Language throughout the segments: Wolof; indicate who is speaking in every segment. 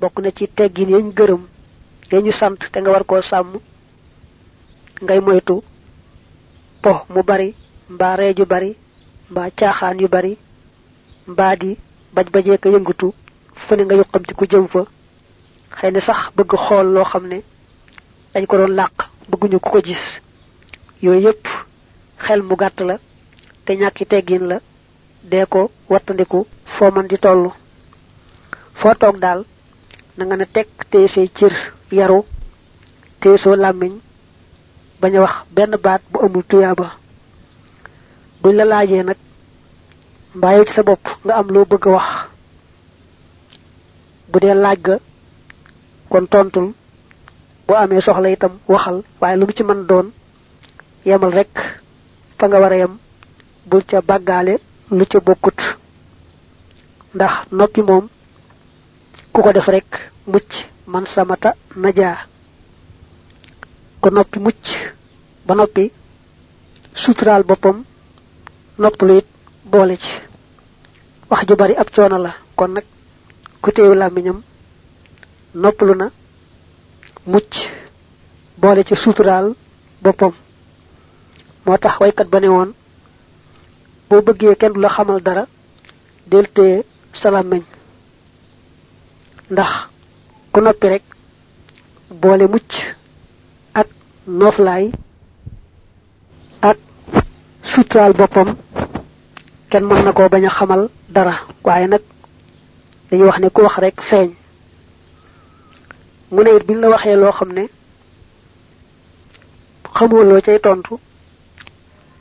Speaker 1: bokk na ci teggin yañ gërëm yañu sant te nga war koo sàmm ngay moytu po mu bari mbaa ree ju bari mbaa caaxaan yu bari mbaa di baj bajee ka yëngatu fu ne nga yuqamti ku jëm fa xëy na sax bëgg xool loo xam ne dañ ko doon làq bëgguñu ku ko gis yooyu yépp xel mu gàtt la te ñàkki teggin la dee ko wattandiku foo man di tollu foo toog daal na nga ne teg téye say cër yaru téye soo làmmiñ bañ a wax benn baat bu amul tuyaaba buñ la laajee nag mbaa yow ci sa bopp nga am loo bëgg a wax bu dee laaj ga kon tontul boo amee soxla itam waxal waaye lu mu ci mën doon yemal rek fa nga war a yem bul ca bàggaale lu ca bokkut ndax noppi moom ku ko def rek mucc man samata najaa ko noppi mucc ba noppi suturaal boppam noppalu it boole ci wax ju bari ab coono la kon nag ku téewu làmmiñam noppalu na mucc boole ci suturaal boppam moo tax waykat ba ne woon boo bëggee kenn du la xamal dara del téye sa làmmiñ ndax ku noppi rek boole mucc ak nooflaay ak suturaal boppam kenn mën na koo bañ a xamal dara waaye nag dañuy wax ne ku wax rek feeñ mu ne it biñ la waxee loo xam ne xamoo loo cay tontu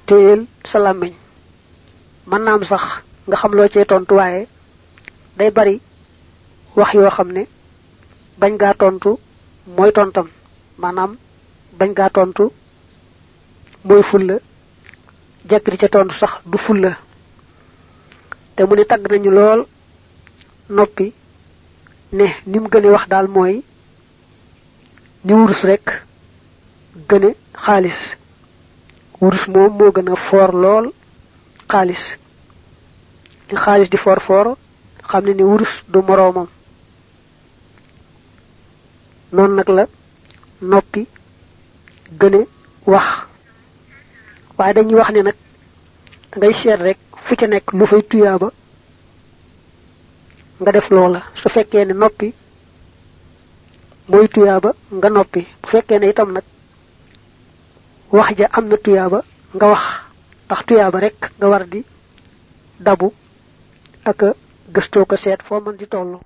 Speaker 1: téyel sa làmmiñ mën naa am sax nga xam loo cay tontu waaye day bari wax yoo xam ne bañ gaa tontu mooy tontam maanaam bañ gaa tontu mooy fulla jekk di ca tontu sax du fulla te mu ne tagg nañu lool noppi ne ni mu gëne wax daal mooy ni wurus rek gëne xaalis wurus moom moo gën a foor lool xaalis li xaalis di foor foor xam ne ni wurus du moroomam noonu nag la noppi gëne wax waaye dañuy wax ne nag ngay seet rek fu ca nekk lu fay tuyaaba nga def loola su fekkee ne noppi mooy tuyaaba nga noppi bu fekkee ne itam nag wax ja am na tuyaaba nga wax ndax tuyaaba rek nga war di dabu ak gëstoo ko seet foo mën di tollu